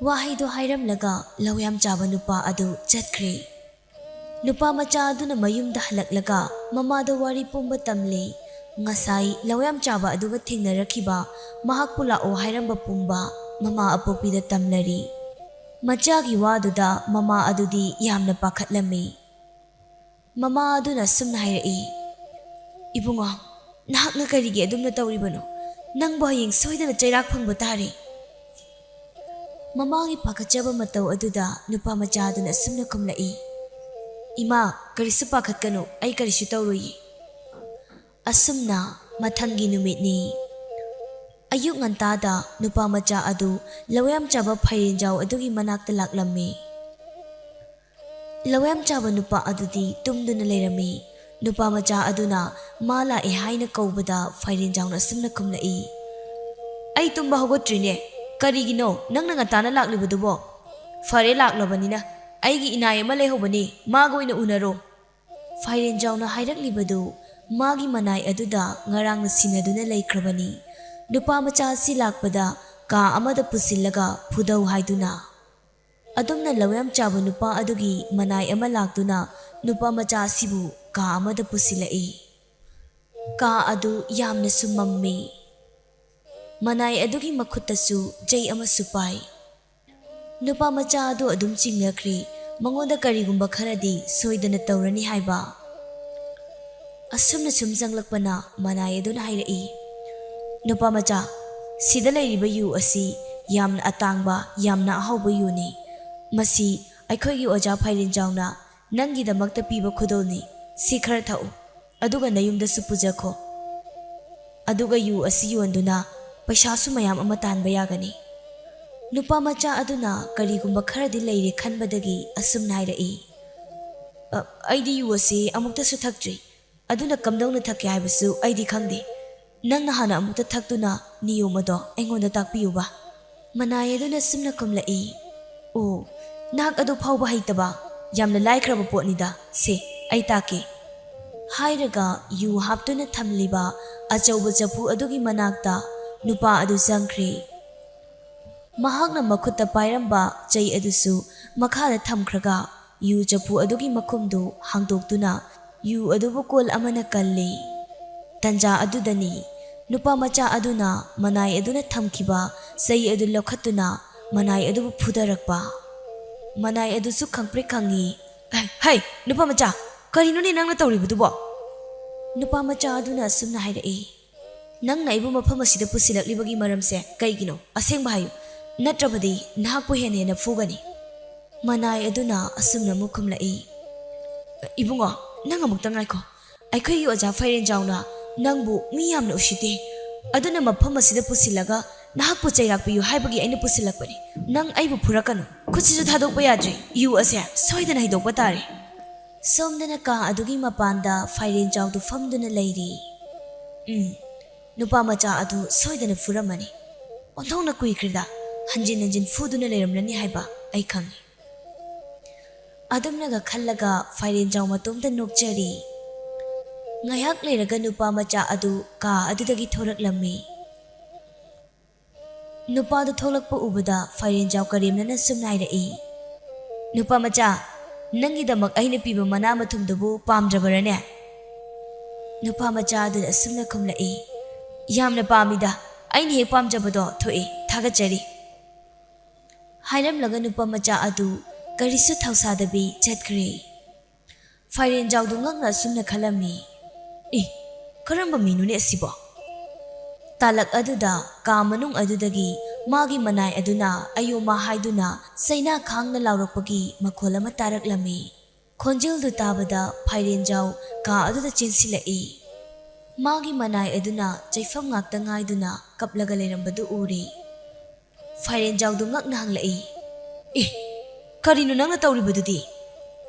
ꯋꯥꯍꯩꯗꯣ ꯍꯥꯏꯔꯝꯂꯒ ꯂꯧꯌꯥꯝ ꯆꯥꯕ ꯅꯨꯄꯥ ꯑꯗꯨ ꯆꯠꯈ꯭ꯔꯦ꯫ ꯅꯨꯄꯥ ꯃꯆꯥ ꯑꯗꯨꯅ ꯃꯌꯨꯝꯗ ꯍꯜꯂꯛꯂꯒ ꯃꯃꯥꯗ ꯋꯥꯔꯤ ꯄꯨꯝꯕ ꯇꯝꯂꯦ꯫ ꯉꯁꯥꯏ ꯂꯧꯌꯥꯝ ꯆꯥꯕ ꯑꯗꯨꯒ ꯊꯦꯡꯅꯔꯛꯈꯤꯕ, ꯃꯍꯥꯛꯄꯨ ꯂꯥꯛꯑꯣ ꯍꯥꯏꯔꯝꯕ ꯄꯨꯝꯕ ꯃꯃꯥ ꯑꯄꯣꯛꯄꯤꯗ ꯇꯝꯂꯔꯤ꯫ ꯃꯆꯥꯒꯤ ꯋꯥꯗꯨꯗ ꯃꯃꯥ ꯑꯗꯨꯗꯤ ꯌꯥꯝꯅ ꯄꯥꯈꯠꯂꯝꯃꯤ꯫ ꯃꯃꯥ ꯑꯗꯨꯅ ꯑꯁꯨꯝꯅ ꯍꯥꯏꯔꯛꯏ, "ꯏꯕꯨꯡꯉꯣ, ꯅꯍꯥꯛꯅ ꯀꯔꯤꯒꯤ ꯑꯗꯨꯝꯅ ꯇꯧꯔꯤꯕꯅꯣ? ꯅꯪꯕꯨ ꯍꯌꯦꯡ ꯁꯣꯏꯗꯅ ꯆꯩꯔꯥꯛ ꯐꯪꯕ ꯇꯥꯔꯦ"꯫ ꯃꯃꯥꯒꯤ ꯄꯥꯈꯠꯆꯕ ꯃꯇꯧ ꯑꯗꯨꯗ ꯅꯨꯄꯥ ꯃꯆꯥ ꯑꯗꯨꯅ ꯑꯁꯨꯝꯅ ꯈꯨꯝꯂꯛꯏ, "ꯏꯃꯥ, ꯀꯔꯤꯁꯨ ꯄꯥꯈꯠꯀꯅꯨ, ꯑꯩ ꯀꯔꯤꯁꯨ ꯇꯧꯔꯣꯏꯌꯦ"꯫ ꯑꯁꯨꯝꯅ ꯃꯊꯪꯒꯤ ꯅꯨꯃꯤꯠꯅꯤ꯫ ꯑꯌꯨꯛ ꯉꯟꯇꯥꯗ ꯅꯨꯄꯥ ꯃꯆꯥ ꯑꯗꯨ ꯂꯧꯌꯥꯝ ꯆꯥꯕ ꯐꯥꯏꯔꯦꯟꯖꯥꯎ ꯑꯗꯨꯒꯤ ꯃꯅꯥꯛꯇ ꯂꯥꯛꯂꯝꯃꯤ꯫ ꯂꯧꯌꯥꯝ ꯆꯥꯕ ꯅꯨꯄꯥ ꯑꯗꯨꯗꯤ ꯇꯨꯝꯗꯨꯅ ꯂꯩꯔꯝꯃꯤ꯫ ꯅꯨꯄꯥ ꯃꯆꯥ ꯑꯗꯨꯅ ꯃꯥ ꯂꯥꯛꯑꯦ ꯍꯥꯏꯅ ꯀꯧꯕꯗ ꯐꯥꯏꯔꯦꯟꯖꯥꯎꯅ ꯑꯁꯨꯝꯅ ꯈꯨꯝꯂꯛꯏ, "ꯑꯩ ꯇꯨꯝꯕ ꯍꯧꯒꯠꯇ꯭ꯔꯤꯅꯦ꯫ ꯀꯔꯤꯒꯤꯅꯣ ꯅꯪꯅ ꯉꯟꯇꯥꯅ ꯂꯥꯛꯂꯤꯕꯗꯨꯕꯣ?" "ꯐꯔꯦ, ꯂꯥꯛꯂꯕꯅꯤꯅ ꯑꯩꯒꯤ ꯏꯅꯥꯏ ꯑꯃ ꯂꯩꯍꯧꯕꯅꯤ, ꯃꯥꯒ ꯑꯣꯏꯅ ꯎꯅꯔꯣ"꯫ ꯐꯥꯏꯔꯦꯟꯖꯥꯎꯅ ꯍꯥꯏꯔꯛꯂꯤꯕꯗꯨ ꯃꯥꯒꯤ ꯃꯅꯥꯏ ꯑꯗꯨꯗ ꯉꯔꯥꯡꯅ ꯁꯤꯟꯅꯗꯨꯅ ꯂꯩꯈ꯭ꯔꯕꯅꯤ꯫ ꯅꯨꯄꯥ ꯃꯆꯥ ꯑꯁꯤ ꯂꯥꯛꯄꯗ ꯀꯥ ꯑꯃꯗ ꯄꯨꯁꯤꯜꯂꯒ ꯐꯨꯗꯧ ꯍꯥꯏꯗꯨꯅ꯫ ꯑꯗꯨꯝꯅ ꯂꯧꯌꯥꯝ ꯆꯥꯕ ꯅꯨꯄꯥ ꯑꯗꯨꯒꯤ ꯃꯅꯥꯏ ꯑꯃ ꯂꯥꯛꯇꯨꯅ ꯅꯨꯄꯥ ꯃꯆꯥ ꯑꯁꯤꯕꯨ ꯀꯥ ꯑꯃꯗ ꯄꯨꯁꯤꯜꯂꯛꯏ꯫ ꯀꯥ ꯑꯗꯨ ꯌꯥꯝꯅꯁꯨ ꯃꯝꯃꯤ꯫ ꯃꯅꯥꯏ ꯑꯗꯨꯒꯤ ꯃꯈꯨꯠꯇꯁꯨ ꯆꯩ ꯑꯃꯁꯨ ꯄꯥꯏ꯫ ꯅꯨꯄꯥ ꯃꯆꯥ ꯑꯗꯨ ꯑꯗꯨꯝ ꯆꯤꯡꯅꯈ꯭ꯔꯦ, ꯃꯉꯣꯟꯗ ꯀꯔꯤꯒꯨꯝꯕ ꯈꯔꯗꯤ ꯁꯣꯏꯗꯅ ꯇꯧꯔꯅꯤ ꯍꯥꯏꯕ꯫ ꯑꯁꯨꯝꯅ ꯁꯨꯝ ꯆꯪꯂꯛꯄꯅ ꯃꯅꯥꯏ ꯑꯗꯨꯅ ꯍꯥꯏꯔꯛꯏ, "ꯅꯨꯄꯥ ꯃꯆꯥ, ꯁꯤꯗ ꯂꯩꯔꯤꯕ ꯌꯨ ꯑꯁꯤ ꯌꯥꯝꯅ ꯑꯇꯥꯡꯕ, ꯌꯥꯝꯅ ꯑꯍꯥꯎꯕ ꯌꯨꯅꯤ꯫ ꯃꯁꯤ ꯑꯩꯈꯣꯏꯒꯤ ꯑꯣꯖꯥ ꯐꯥꯏꯔꯦꯟꯖꯥꯎꯅ ꯅꯪꯒꯤꯗꯃꯛꯇ ꯄꯤꯕ ꯈꯨꯗꯣꯜꯅꯤ꯫ ꯁꯤ ꯈꯔ ꯊꯛꯎ, ꯑꯗꯨꯒ ꯅꯌꯨꯝꯗꯁꯨ ꯄꯨꯖꯈꯣ"꯫ ꯑꯗꯨꯒ ꯌꯨ ꯑꯁꯤ ꯌꯣꯟꯗꯨꯅ ꯄꯩꯁꯥꯁꯨ ꯃꯌꯥꯝ ꯑꯃ ꯇꯥꯟꯕ ꯌꯥꯒꯅꯤ꯫ ꯅꯨꯄꯥ ꯃꯆꯥ ꯑꯗꯨꯅ ꯀꯔꯤꯒꯨꯝꯕ ꯈꯔꯗꯤ ꯂꯩꯔꯦ ꯈꯟꯕꯗꯒꯤ ꯑꯁꯨꯝꯅ ꯍꯥꯏꯔꯛꯏ, "ꯑ, ꯑꯩꯗꯤ ꯌꯨ ꯑꯁꯤ ꯑꯃꯨꯛꯇꯁꯨ ꯊꯛꯇ꯭ꯔꯤ, ꯑꯗꯨꯅ ꯀꯝꯗꯧꯅ ꯊꯛꯀꯦ ꯍꯥꯏꯕꯁꯨ ꯑꯩꯗꯤ ꯈꯪꯗꯦ꯫ ꯅꯪꯅ ꯍꯥꯟꯅ ꯑꯃꯨꯛꯇ ꯊꯛꯇꯨꯅ ꯅꯤꯌꯣꯝ ꯑꯗꯣ ꯑꯩꯉꯣꯟꯗ ꯇꯥꯛꯄꯤꯌꯨꯕ꯫" ꯃꯅꯥꯏ ꯑꯗꯨꯅ ꯁꯨꯝꯅ ꯈꯨꯝꯂꯛꯏ, "ꯑꯣ, ꯅꯍꯥꯛ ꯑꯗꯨ ꯐꯥꯎꯕ ꯍꯩꯇꯕ? ꯌꯥꯝꯅ ꯂꯥꯏꯈ꯭ꯔꯕ ꯄꯣꯠꯅꯤꯗ꯫ ꯁꯦ, ꯑꯩ ꯇꯥꯛꯀꯦ꯫" ꯍꯥꯏꯔꯒ ꯌꯨ ꯍꯥꯞꯇꯨꯅ ꯊꯝꯂꯤꯕ ꯑꯆꯧꯕ ꯆꯐꯨ ꯑꯗꯨꯒꯤ ꯃꯅꯥꯛꯇ ꯅꯨꯄꯥ ꯑꯗꯨ ꯆꯪꯈ꯭ꯔꯦ꯫ ꯃꯍꯥꯛꯅ ꯃꯈꯨꯠꯇ ꯄꯥꯏꯔꯝꯕ ꯆꯩ ꯑꯗꯨꯁꯨ ꯃꯈꯥꯗ ꯊꯝꯈ꯭ꯔꯒ ꯌꯨ ꯆꯐꯨ ꯑꯗꯨꯒꯤ ꯃꯈꯨꯝꯗꯨ ꯍꯥꯡꯗꯣꯛꯇꯨꯅ ꯌꯨ ꯑꯗꯨꯕꯨ ꯀꯣꯜ ꯑꯃꯅ ꯀꯜꯂꯤ꯫ ꯇꯟꯖꯥ ꯑꯗꯨꯗꯅꯤ ꯅꯨꯄꯥ ꯃꯆꯥ ꯑꯗꯨꯅ ꯃꯅꯥꯏ ꯑꯗꯨꯅ ꯊꯝꯈꯤꯕ ꯆꯩ ꯑꯗꯨ ꯂꯧꯈꯠꯇꯨꯅ ꯃꯅꯥꯏ ꯑꯗꯨꯕꯨ ꯐꯨꯗꯔꯛꯄ꯫ ꯃꯅꯥꯏ ꯑꯗꯨꯁꯨ ꯈꯪꯄ꯭ꯔꯦꯛ ꯈꯪꯉꯤ꯫ "ꯍꯩ, ꯍꯩ, ꯅꯨꯄꯥ ꯃꯆꯥ, ꯀꯔꯤꯅꯣꯅꯦ ꯅꯪꯅ ꯇꯧꯔꯤꯕꯗꯨꯕꯣ?" ꯅꯨꯄꯥ ꯃꯆꯥ ꯑꯗꯨꯅ ꯑꯁꯨꯝꯅ ꯍꯥꯏꯔꯛꯏ, "ꯅꯪꯅ ꯑꯩꯕꯨ ꯃꯐꯝ ꯑꯁꯤꯗ ꯄꯨꯁꯤꯜꯂꯛꯂꯤꯕꯒꯤ ꯃꯔꯝꯁꯦ ꯀꯩꯒꯤꯅꯣ? ꯑꯁꯦꯡꯕ ꯍꯥꯏꯌꯨ, ꯅꯠꯇ꯭ꯔꯕꯗꯤ ꯅꯍꯥꯛꯄꯨ ꯍꯦꯟꯅ ꯍꯦꯟꯅ ꯐꯨꯒꯅꯤ꯫" ꯃꯅꯥꯏ ꯑꯗꯨꯅ ꯑꯁꯨꯝꯅ ꯑꯃꯨꯛ ꯈꯨꯝꯂꯛꯏ, "ꯏꯕꯨꯡꯉꯣ, ꯅꯪ ꯑꯃꯨꯛꯇ ꯉꯥꯏꯈꯣ꯫ ꯑꯩꯈꯣꯏꯒꯤ ꯑꯣꯖꯥ ꯐꯩꯔꯦꯟꯖꯥꯎꯅ ꯅꯪꯕꯨ ꯃꯤ ꯌꯥꯝꯅ ꯎꯁꯤꯠꯇꯦ, ꯑꯗꯨꯅ ꯃꯐꯝ ꯑꯁꯤꯗ ꯄꯨꯁꯤꯜꯂꯒ ꯅꯍꯥꯛꯄꯨ ꯆꯩꯔꯥꯛ ꯄꯤꯌꯨ ꯍꯥꯏꯕꯒꯤ ꯑꯩꯅ ꯄꯨꯁꯤꯜꯂꯛꯄꯅꯤ꯫ ꯅꯪ ꯑꯩꯕꯨ ꯐꯨꯔꯛꯀꯅꯨ꯫ ꯈꯨꯠꯁꯤꯁꯨ ꯊꯥꯗꯣꯛꯄ ꯌꯥꯗ꯭ꯔꯤ꯫ ꯌꯨ ꯑꯁꯦ ꯁꯣꯏꯗꯅ ꯍꯩꯗꯣꯛꯄ ꯇꯥꯔꯦ꯫" ꯁꯣꯝꯗꯅ ꯀꯥ ꯑꯗꯨꯒꯤ ꯃꯄꯥꯟꯗ ꯐꯩꯔꯦꯟꯖꯥꯎꯗꯨ ꯐꯝꯗꯨꯅ ꯂꯩꯔꯤ꯫ ꯎꯝ, ꯅꯨꯄꯥ ꯃꯆꯥ ꯑꯗꯨ ꯁꯣꯏꯗꯅ ꯐꯨꯔꯝꯃꯅꯤ꯫ ꯑꯣꯟꯊꯣꯛꯅ ꯀꯨꯏꯈ꯭ꯔꯦꯗ, ꯍꯟꯖꯤꯟ ꯍꯟꯖꯤꯟ ꯐꯨꯗꯨꯅ ꯂꯩꯔꯝꯂꯅꯤ ꯍꯥꯏꯕ ꯑꯩ ꯈꯪꯏ꯫ ꯑꯗꯨꯝꯅꯒ ꯈꯜꯂꯒ ꯐꯩꯔꯦꯟꯖꯥꯎ ꯃꯇꯣꯝꯇ ꯅꯣꯛꯆꯔꯤ꯫ ꯉꯥꯏꯍꯥꯛ ꯂꯩꯔꯒ ꯅꯨꯄꯥ ꯃꯆꯥ ꯑꯗꯨ ꯀꯥ ꯑꯗꯨꯗꯒꯤ ꯊꯣꯔꯛꯂꯝꯃꯤ꯫ ꯅꯨꯄꯥꯗꯨ ꯊꯣꯛꯂꯛꯄ ꯎꯕꯗ ꯐꯩꯔꯦꯟꯖꯥꯎ ꯀꯔꯦꯝꯅꯅ ꯁꯨꯝꯅ ꯍꯥꯏꯔꯛꯏ, "ꯅꯨꯄꯥ ꯃꯆꯥ, ꯅꯪꯒꯤꯗꯃꯛ ꯑꯩꯅ ꯄꯤꯕ ꯃꯅꯥ ꯃꯊꯨꯝꯗꯨꯕꯨ ꯄꯥꯝꯗ꯭ꯔꯕꯔꯅꯦ?" ꯅꯨꯄꯥ ꯃꯆꯥ ꯑꯗꯨꯅ ꯑꯁꯨꯝꯅ ꯈꯨꯝꯂꯛꯏ, "ꯌꯥꯝꯅ ꯄꯥꯝꯃꯤꯗ, ꯑꯩꯅ ꯍꯦꯛ ꯄꯥꯝꯖꯕꯗꯣ ꯊꯣꯛꯏ, ꯊꯥꯒꯠꯆꯔꯤ꯫" ꯍꯥꯏꯔꯝꯂꯒ ꯅꯨꯄꯥ ꯃꯆꯥ ꯑꯗꯨ ꯀꯔꯤꯁꯨ ꯊꯧꯁꯥꯗꯕꯤ ꯆꯠꯈ꯭ꯔꯦ꯫ ꯐꯥꯏꯔꯦꯟꯖꯥꯎꯗꯨ ꯉꯛꯅ ꯑꯁꯨꯝꯅ ꯈꯜꯂꯝꯃꯤ, "ꯑꯦ, ꯀꯔꯝꯕ ꯃꯤꯅꯣꯅꯦ ꯑꯁꯤꯕꯣ?" ꯇꯥꯂꯛ ꯑꯗꯨꯗ ꯀꯥ ꯃꯅꯨꯡ ꯑꯗꯨꯗꯒꯤ ꯃꯥꯒꯤ ꯃꯅꯥꯏ ꯑꯗꯨꯅ ꯑꯌꯣꯃꯥ ꯍꯥꯏꯗꯨꯅ ꯆꯩꯅꯥ ꯈꯥꯡꯅ ꯂꯥꯎꯔꯛꯄꯒꯤ ꯃꯈꯣꯜ ꯑꯃ ꯇꯥꯔꯛꯂꯝꯃꯤ꯫ ꯈꯣꯟꯖꯦꯜꯗꯨ ꯇꯥꯕꯗ ꯐꯥꯏꯔꯦꯟꯖꯥꯎ ꯀꯥ ꯑꯗꯨꯗ ꯆꯦꯟꯁꯤꯜꯂꯛꯏ꯫ ꯃꯥꯒꯤ ꯃꯅꯥꯏ ꯑꯗꯨꯅ ꯆꯩꯐꯝ ꯉꯥꯛꯇ ꯉꯥꯏꯗꯨꯅ ꯀꯞꯂꯒ ꯂꯩꯔꯝꯕꯗꯨ ꯎꯔꯦ꯫ ꯐꯥꯏꯔꯦꯟꯖꯥꯎꯗꯨ ꯉꯛꯅ ꯍꯪꯂꯛꯏ, "ꯑꯦ, ꯀꯔꯤꯅꯣ ꯅꯪꯅ ꯇꯧꯔꯤꯕꯗꯨꯗꯤ?"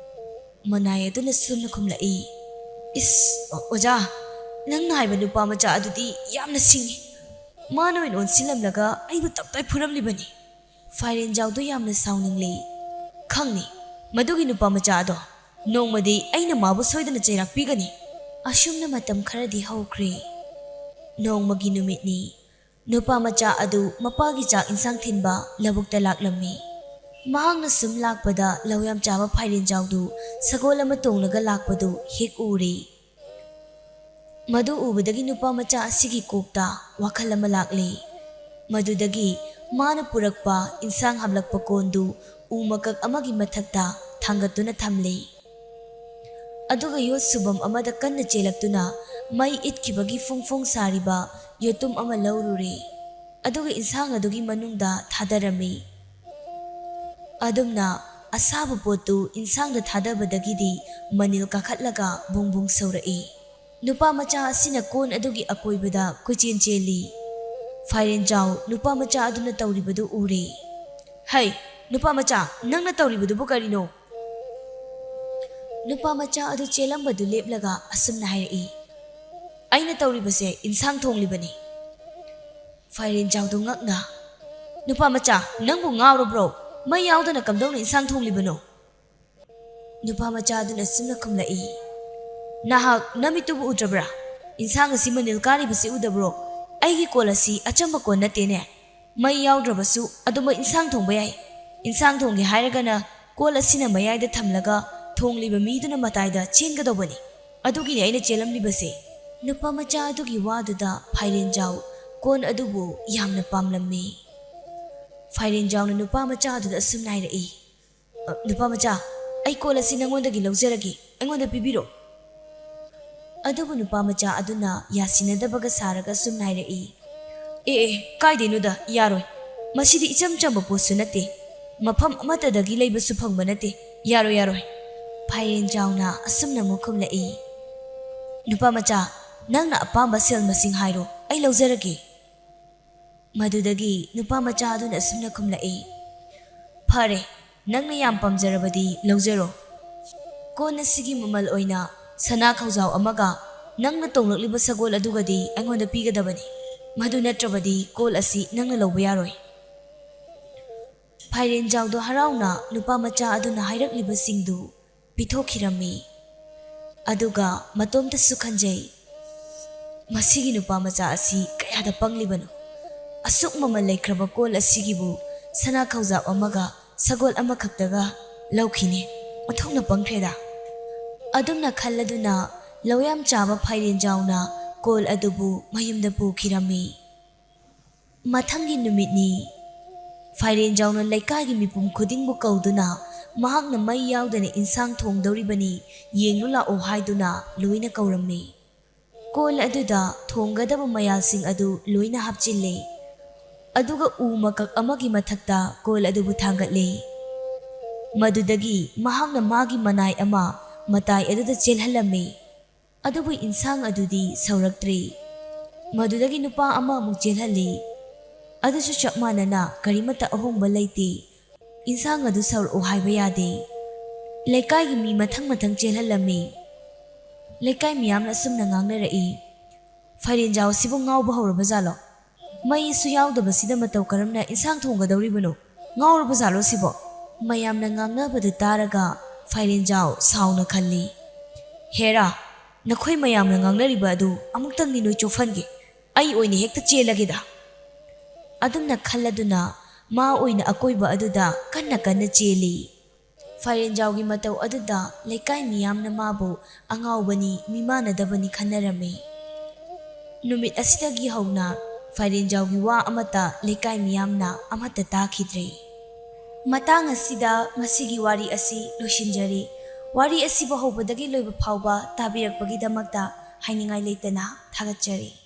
ꯃꯅꯥꯏ ꯑꯗꯨꯅ ꯁꯨꯝꯅ ꯈꯨꯝꯂꯛꯏ, "ꯏꯁ, ꯑꯣ-, ꯑꯣꯖꯥ, ꯅꯪꯅ ꯍꯥꯏꯕ ꯅꯨꯄꯥ ꯃꯆꯥ ꯑꯗꯨꯗꯤ ꯌꯥꯝꯅ ꯁꯤꯡꯉꯤ꯫ ꯃꯥꯅ ꯑꯣꯏꯅ ꯑꯣꯟꯁꯤꯜꯂꯝꯂꯒ ꯑꯩꯕꯨ ꯇꯞꯇꯥꯏ ꯐꯨꯔꯝꯂꯤꯕꯅꯤ꯫" ꯐꯥꯏꯔꯦꯟꯖꯥꯎꯗꯨ ꯌꯥꯝꯅ ꯁꯥꯎꯅꯤꯡꯂꯤ꯫ "ꯈꯪꯅꯤ, ꯃꯗꯨꯒꯤ ꯅꯨꯄꯥ ꯃꯆꯥ ꯑꯗꯣ꯫ ꯅꯣꯡꯃꯗꯤ ꯑꯩꯅ ꯃꯥꯕꯨ ꯁꯣꯏꯗꯅ ꯆꯩꯔꯥꯛ ꯄꯤꯒꯅꯤ꯫" ꯑꯁꯨꯝꯅ ꯃꯇꯝ ꯈꯔꯗꯤ ꯍꯧꯈ꯭ꯔꯦ꯫ ꯅꯣꯡꯃꯒꯤ ꯅꯨꯃꯤꯠꯅꯤ꯫ ꯅꯨꯄꯥ ꯃꯆꯥ ꯑꯗꯨ ꯃꯄꯥꯒꯤ ꯆꯥꯛ ꯏꯟꯁꯥꯡ ꯊꯤꯟꯕ ꯂꯧꯕꯨꯛꯇ ꯂꯥꯛꯂꯝꯃꯤ꯫ ꯃꯍꯥꯛꯅ ꯁꯨꯝ ꯂꯥꯛꯄꯗ ꯂꯧ ꯌꯥꯝ ꯆꯥꯕ ꯐꯥꯏꯔꯦꯟꯖꯥꯎꯗꯨ ꯁꯒꯣꯜ ꯑꯃ ꯇꯣꯡꯂꯒ ꯂꯥꯛꯄꯗꯨ ꯍꯦꯛ ꯎꯔꯦ꯫ ꯃꯗꯨ ꯎꯕꯗꯒꯤ ꯅꯨꯄꯥ ꯃꯆꯥ ꯑꯁꯤꯒꯤ ꯀꯣꯛꯇ ꯋꯥꯈꯜ ꯑꯃ ꯂꯥꯛꯂꯦ꯫ ꯃꯗꯨꯗꯒꯤ ꯃꯥꯅ ꯄꯨꯔꯛꯄ ꯏꯟꯁꯥꯡ ꯍꯥꯞꯂꯛꯄ ꯀꯣꯟꯗꯨ ꯎ ꯃꯀꯛ ꯑꯃꯒꯤ ꯃꯊꯛꯇ ꯊꯥꯡꯒꯠꯇꯨꯅ ꯊꯝꯂꯦ꯫ ꯑꯗꯨꯒ ꯌꯣꯠ ꯁꯨꯕꯝ ꯑꯃꯗ ꯀꯟꯅ ꯆꯦꯜꯂꯛꯇꯨꯅ ꯃꯩ ꯏꯠꯈꯤꯕꯒꯤ ꯐꯣꯡ ꯐꯣꯡ ꯁꯥꯔꯤꯕ ꯌꯣꯠꯇꯨꯝ ꯑꯃ ꯂꯧꯔꯨꯔꯦ꯫ ꯑꯗꯨꯒ ꯏꯟꯁꯥꯡ ꯑꯗꯨꯒꯤ ꯃꯅꯨꯡꯗ ꯊꯥꯗꯔꯝꯃꯤ꯫ ꯑꯗꯨꯝꯅ ꯑꯁꯥꯕ ꯄꯣꯠꯇꯨ ꯏꯟꯁꯥꯡꯗ ꯊꯥꯗꯕꯗꯒꯤꯗꯤ ꯃꯅꯤꯜ ꯀꯥꯈꯠꯂꯒ ꯕꯨꯡ ꯕꯨꯡ ꯁꯧꯔꯛꯏ꯫ ꯅꯨꯄꯥ ꯃꯆꯥ ꯑꯁꯤꯅ ꯀꯣꯟ ꯑꯗꯨꯒꯤ ꯑꯀꯣꯏꯕꯗ ꯀꯣꯏꯆꯦꯟ ꯆꯦꯜꯂꯤ꯫ ꯐꯥꯏꯔꯦꯟꯖꯥꯎ ꯅꯨꯄꯥ ꯃꯆꯥ ꯑꯗꯨꯅ ꯇꯧꯔꯤꯕꯗꯨ ꯎꯔꯦ꯫ "ꯍꯩ, ꯅꯨꯄꯥ ꯃꯆꯥ, ꯅꯪꯅ ꯇꯧꯔꯤꯕꯗꯨꯕꯨ ꯀꯔꯤꯅꯣ?" ꯅꯨꯄꯥ ꯃꯆꯥ ꯑꯗꯨ ꯆꯦꯜꯂꯝꯕꯗꯨ ꯂꯦꯞꯂꯒ ꯑꯁꯨꯝꯅ ꯍꯥꯏꯔꯛꯏ, "ꯑꯩꯅ ꯇꯧꯔꯤꯕꯁꯦ ꯏꯟꯁꯥꯡ ꯊꯣꯡꯂꯤꯕꯅꯤ꯫" ꯐꯥꯏꯔꯦꯟꯖꯥꯎꯗꯨ ꯉꯛꯅ, "ꯅꯨꯄꯥ ꯃꯆꯥ, ꯅꯪꯕꯨ ꯉꯥꯎꯔꯕ꯭ꯔꯣ? ꯃꯩ ꯌꯥꯎꯗꯅ ꯀꯝꯗꯧꯅ ꯏꯟꯁꯥꯡ ꯊꯣꯡꯂꯤꯕꯅꯣ?" ꯅꯨꯄꯥ ꯃꯆꯥ ꯑꯗꯨꯅ ꯑꯁꯨꯝꯅ ꯈꯨꯝꯂꯛꯏ, "ꯅꯍꯥꯛ ꯅꯃꯤꯠꯇꯨꯕꯨ ꯎꯗ꯭ꯔꯕ꯭ꯔꯥ? ꯏꯟꯁꯥꯡ ꯑꯁꯤ ꯃꯅꯤꯜ ꯀꯥꯔꯤꯕꯁꯤ ꯎꯗꯕ꯭ꯔꯣ? ꯑꯩꯒꯤ ꯀꯣꯜ ꯑꯁꯤ ꯑꯆꯝꯕ ꯀꯣꯟ ꯅꯠꯇꯦꯅꯦ꯫ ꯃꯩ ꯌꯥꯎꯗ꯭ꯔꯕꯁꯨ ꯑꯗꯨꯃꯛ ꯏꯟꯁꯥꯡ ꯊꯣꯡꯕ ꯌꯥꯏ꯫ ꯏꯟꯁꯥꯡ ꯊꯣꯡꯒꯦ ꯍꯥꯏꯔꯒꯅ ꯀꯣꯜ ꯑꯁꯤꯅ ꯃꯌꯥꯏꯗ ꯊꯝꯂꯒ ꯊꯣꯡꯂꯤꯕ ꯃꯤꯗꯨꯅ ꯃꯇꯥꯏꯗ ꯆꯦꯟꯒꯗꯧꯕꯅꯤ꯫ ꯑꯗꯨꯒꯤꯅꯤ ꯑꯩꯅ ꯆꯦꯜꯂꯝꯂꯤꯕꯁꯦ꯫" ꯅꯨꯄꯥ ꯃꯆꯥ ꯑꯗꯨꯒꯤ ꯋꯥꯗꯨꯗ ꯐꯥꯏꯔꯦꯟꯖꯥꯎ ꯀꯣꯟ ꯑꯗꯨꯕꯨ ꯌꯥꯝꯅ ꯄꯥꯝꯂꯝꯃꯤ꯫ ꯐꯥꯏꯔꯦꯟꯖꯥꯎꯅ ꯅꯨꯄꯥ ꯃꯆꯥ ꯑꯗꯨꯗ ꯑꯁꯨꯝꯅ ꯍꯥꯏꯔꯛꯏ, "ꯑ, ꯅꯨꯄꯥ ꯃꯆꯥ, ꯑꯩ ꯀꯣꯜ ꯑꯁꯤ ꯅꯉꯣꯟꯗꯒꯤ ꯂꯧꯖꯔꯒꯦ, ꯑꯩꯉꯣꯟꯗ ꯄꯤꯕꯤꯔꯣ꯫" ꯑꯗꯨꯕꯨ ꯅꯨꯄꯥ ꯃꯆꯥ ꯑꯗꯨꯅ ꯌꯥꯁꯤꯟꯅꯗꯕꯒ ꯁꯥꯔꯒ ꯁꯨꯝꯅ ꯍꯥꯏꯔꯛꯏ, "ꯑꯦ, ꯑꯦ, ꯀꯥꯏꯗꯩꯅꯣꯗ, ꯌꯥꯔꯣꯏ꯫ ꯃꯁꯤꯗꯤ ꯏꯆꯝ ꯆꯝꯕ ꯄꯣꯠꯁꯨ ꯅꯠꯇꯦ꯫ ꯃꯐꯝ ꯑꯃꯠꯇꯗꯒꯤ ꯂꯩꯕꯁꯨ ꯐꯪꯕ ꯅꯠꯇꯦ꯫ ꯌꯥꯔꯣꯏ, ꯌꯥꯔꯣꯏ꯫" ꯐꯥꯏꯔꯦꯟꯖꯥꯎꯅ ꯑꯁꯨꯝꯅ ꯑꯃꯨꯛ ꯈꯨꯝꯂꯛꯏ, "ꯅꯨꯄꯥ ꯃꯆꯥ, "ꯅꯪꯅ ꯑꯄꯥꯝꯕ ꯁꯦꯜ ꯃꯁꯤꯡ ꯍꯥꯏꯔꯣ, ꯑꯩ ꯂꯧꯖꯔꯒꯦ꯫" ꯃꯗꯨꯗꯒꯤ ꯅꯨꯄꯥ ꯃꯆꯥ ꯑꯗꯨꯅ ꯑꯁꯨꯝꯅ ꯈꯨꯝꯂꯛꯏ, "ꯐꯔꯦ, ꯅꯪꯅ ꯌꯥꯝ ꯄꯥꯝꯖꯔꯕꯗꯤ ꯂꯧꯖꯔꯣ꯫ ꯀꯣꯜ ꯑꯁꯤꯒꯤ ꯃꯃꯜ ꯑꯣꯏꯅ ꯁꯅꯥ ꯈꯧꯖꯥꯎ ꯑꯃꯒ ꯅꯪꯅ ꯇꯣꯡꯂꯛꯂꯤꯕ ꯁꯒꯣꯜ ꯑꯗꯨꯒꯗꯤ ꯑꯩꯉꯣꯟꯗ ꯄꯤꯒꯗꯕꯅꯤ꯫ ꯃꯗꯨ ꯅꯠꯇ꯭ꯔꯕꯗꯤ ꯀꯣꯜ ꯑꯁꯤ ꯅꯪꯅ ꯂꯧꯕ ꯌꯥꯔꯣꯏ꯫" ꯐꯥꯏꯔꯦꯟꯖꯥꯎꯗꯣ ꯍꯔꯥꯎꯅ ꯅꯨꯄꯥ ꯃꯆꯥ ꯑꯗꯨꯅ ꯍꯥꯏꯔꯛꯂꯤꯕꯁꯤꯡꯗꯨ ꯄꯤꯊꯣꯛꯈꯤꯔꯝꯃꯤ꯫ ꯑꯗꯨꯒ ꯃꯇꯣꯝꯇꯁꯨ ꯈꯟꯖꯩ, "ꯃꯁꯤꯒꯤ ꯅꯨꯄꯥ ꯃꯆꯥ ꯑꯁꯤ ꯀꯌꯥꯗ ꯄꯪꯂꯤꯕꯅꯣ? ꯑꯁꯨꯛ ꯃꯃꯜ ꯂꯩꯈ꯭ꯔꯕ ꯀꯣꯜ ꯑꯁꯤꯒꯤꯕꯨ ꯁꯅꯥ ꯈꯧꯖꯥꯎ ꯑꯃꯒ ꯁꯒꯣꯜ ꯑꯃꯈꯛꯇꯒ ꯂꯧꯈꯤꯅꯦ꯫ ꯑꯣꯟꯊꯣꯛꯅ ꯄꯪꯈ꯭ꯔꯦꯗ꯫" ꯑꯗꯨꯝꯅ ꯈꯜꯂꯗꯨꯅ ꯂꯧꯌꯥꯝ ꯆꯥꯕ ꯐꯥꯏꯔꯦꯟꯖꯥꯎꯅ ꯀꯣꯜ ꯑꯗꯨꯕꯨ ꯃꯌꯨꯝꯗ ꯄꯨꯈꯤꯔꯝꯃꯤ꯫ ꯃꯊꯪꯒꯤ ꯅꯨꯃꯤꯠꯅꯤ꯫ ꯐꯥꯏꯔꯦꯟꯖꯥꯎꯅ ꯂꯩꯀꯥꯏꯒꯤ ꯃꯤꯄꯨꯝ ꯈꯨꯗꯤꯡꯕꯨ ꯀꯧꯗꯨꯅ ꯃꯍꯥꯛꯅ ꯃꯩ ꯌꯥꯎꯗꯅ ꯏꯟꯁꯥꯡ ꯊꯣꯡꯗꯧꯔꯤꯕꯅꯤ, ꯌꯦꯡꯂꯨ ꯂꯥꯛꯑꯣ ꯍꯥꯏꯗꯨꯅ ꯂꯣꯏꯅ ꯀꯧꯔꯝꯃꯤ꯫ ꯀꯣꯜ ꯑꯗꯨꯗ ꯊꯣꯡꯒꯗꯕ ꯃꯌꯥꯜꯁꯤꯡ ꯑꯗꯨ ꯂꯣꯏꯅ ꯍꯥꯞꯆꯤꯜꯂꯦ꯫ ꯑꯗꯨꯒ ꯎ ꯃꯀꯛ ꯑꯃꯒꯤ ꯃꯊꯛꯇ ꯀꯣꯜ ꯑꯗꯨꯕꯨ ꯊꯥꯡꯒꯠꯂꯦ꯫ ꯃꯗꯨꯗꯒꯤ ꯃꯍꯥꯛꯅ ꯃꯥꯒꯤ ꯃꯅꯥꯏ ꯑꯃ ꯃꯇꯥꯏ ꯑꯗꯨꯗ ꯆꯦꯜꯍꯜꯂꯝꯃꯤ꯫ ꯑꯗꯨꯕꯨ ꯏꯟꯁꯥꯡ ꯑꯗꯨꯗꯤ ꯁꯧꯔꯛꯇ꯭ꯔꯦ꯫ ꯃꯗꯨꯗꯒꯤ ꯅꯨꯄꯥ ꯑꯃ ꯑꯃꯨꯛ ꯆꯦꯜꯍꯜꯂꯤ꯫ ꯑꯗꯨꯁꯨ ꯆꯞ ꯃꯥꯟꯅꯅ ꯀꯔꯤꯃꯠꯇ ꯑꯍꯣꯡꯕ ꯂꯩꯇꯦ꯫ ꯏꯟꯁꯥꯡ ꯑꯗꯨ ꯁꯧꯔꯛꯎ ꯍꯥꯏꯕ ꯌꯥꯗꯦ꯫ ꯂꯩꯀꯥꯏꯒꯤ ꯃꯤ ꯃꯊꯪ ꯃꯊꯪ ꯆꯦꯜꯍꯜꯂꯝꯃꯤ꯫ ꯂꯩꯀꯥꯏ ꯃꯤꯌꯥꯝꯅ ꯑꯁꯨꯝꯅ ꯉꯥꯡꯅꯔꯛꯏ, "ꯐꯥꯏꯔꯦꯟꯖꯥꯎ ꯑꯁꯤꯕꯨ ꯉꯥꯎꯕ ꯍꯧꯔꯕ ꯖꯥꯠꯂꯣ? ꯃꯩꯁꯨ ꯌꯥꯎꯗꯕꯁꯤꯗ ꯃꯇꯧ ꯀꯔꯝꯅ ꯏꯟꯁꯥꯡ ꯊꯣꯡꯒꯗꯧꯔꯤꯕꯅꯣ? ꯉꯥꯎꯔꯕ ꯖꯥꯠꯂꯣ ꯁꯤꯕꯣ?" ꯃꯌꯥꯝꯅ ꯉꯥꯡꯅꯕꯗꯨ ꯇꯥꯔꯒ ꯐꯥꯏꯔꯦꯟꯖꯥꯎ ꯁꯥꯎꯅ ꯈꯜꯂꯤ, "ꯍꯦꯔꯥ, ꯅꯈꯣꯏ ꯃꯌꯥꯝꯅ ꯉꯥꯡꯅꯔꯤꯕ ꯑꯗꯨ ꯑꯃꯨꯛꯇꯪꯗꯤ ꯅꯣꯏ ꯆꯣꯞꯍꯟꯒꯦ꯫ ꯑꯩ ꯑꯣꯏꯅ ꯍꯦꯛꯇ ꯆꯦꯜꯂꯒꯦꯗ꯫" ꯑꯗꯨꯝꯅ ꯈꯜꯂꯗꯨꯅ ꯃꯥ ꯑꯣꯏꯅ ꯑꯀꯣꯏꯕ ꯑꯗꯨꯗ ꯀꯟꯅ ꯀꯟꯅ ꯆꯦꯜꯂꯤ꯫ ꯐꯥꯏꯔꯦꯟꯖꯥꯎꯒꯤ ꯃꯇꯧ ꯑꯗꯨꯗ ꯂꯩꯀꯥꯏ ꯃꯤꯌꯥꯝꯅ ꯃꯥꯕꯨ ꯑꯉꯥꯎꯕꯅꯤ, ꯃꯤꯃꯥꯟꯅꯗꯕꯅꯤ ꯈꯟꯅꯔꯝꯃꯤ꯫ ꯅꯨꯃꯤꯠ ꯑꯁꯤꯗꯒꯤ ꯍꯧꯅ ꯐꯥꯏꯔꯦꯟꯖꯥꯎꯒꯤ ꯋꯥ ꯑꯃꯠꯇ ꯂꯩꯀꯥꯏ ꯃꯤꯌꯥꯝꯅ ꯑꯃꯠꯇ ꯇꯥꯈꯤꯗ꯭ꯔꯦ꯫ ꯃꯇꯥꯡ ꯑꯁꯤꯗ ꯃꯁꯤꯒꯤ ꯋꯥꯔꯤ ꯑꯁꯤ ꯂꯣꯏꯁꯤꯟꯖꯔꯤ꯫ ꯋꯥꯔꯤ ꯑꯁꯤꯕꯨ ꯍꯧꯕꯗꯒꯤ ꯂꯣꯏꯕ ꯐꯥꯎꯕ ꯇꯥꯕꯤꯔꯛꯄꯒꯤꯗꯃꯛꯇ ꯍꯥꯏꯅꯤꯡꯉꯥꯏ ꯂꯩꯇꯅ ꯊꯥꯒꯠꯆꯔꯤ꯫